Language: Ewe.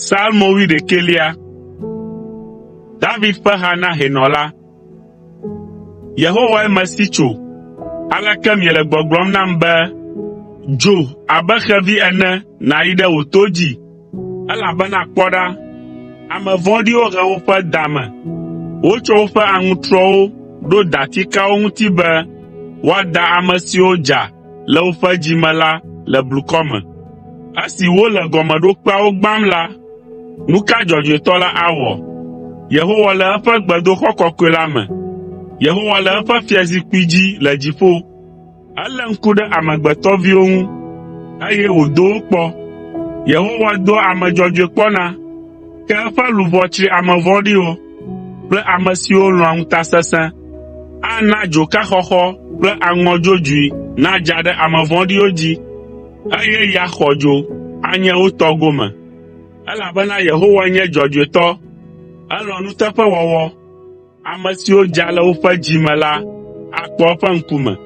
Psalmo wuiɖekɛlia. David ƒe ha na hɛnɔ la. Yehowae mesi tso. Aleke miele gbɔgblɔm nam be, “Dzo abe xevi ene nàyi ɖe wò to dzi?” Elabena kpɔ ɖa, ame vɔ̃ɖiwo he woƒe da me, wotsɔ woƒe aŋutrɔwo ɖo datikawo ŋuti be woada ame siwo dza le woƒe dzi me la le blukɔ me. Esi wole gɔmeɖokpeawo gbãm la, nu ka dzɔdzɔetɔ la awɔ? Yehowa le eƒe gbedoxɔ kɔkɔe la me. Yehowa le eƒe fiazikpui dzi le dziƒo. Elé ŋku ɖe amegbetɔviwo ŋu, eye wòdo wo kpɔ. Yehowa doa ame dzɔdzɔe kpɔna, ke eƒe luʋɔ tsri ame vɔ̃ɖiwo kple ame siwo lɔ̃a ŋutasesẽ. Ana dzoka xɔxɔ kple aŋɔ dzodzoe nadza ɖe ame vɔ̃ɖiwo dzi, eye ya xɔdzo anye wo tɔ gome. Elabena Yehowa nye dzɔdzɔetɔ, elɔ̃ nuteƒewɔwɔ. Ame siwo dza le woƒe dzi me la akpɔ eƒe ŋkume.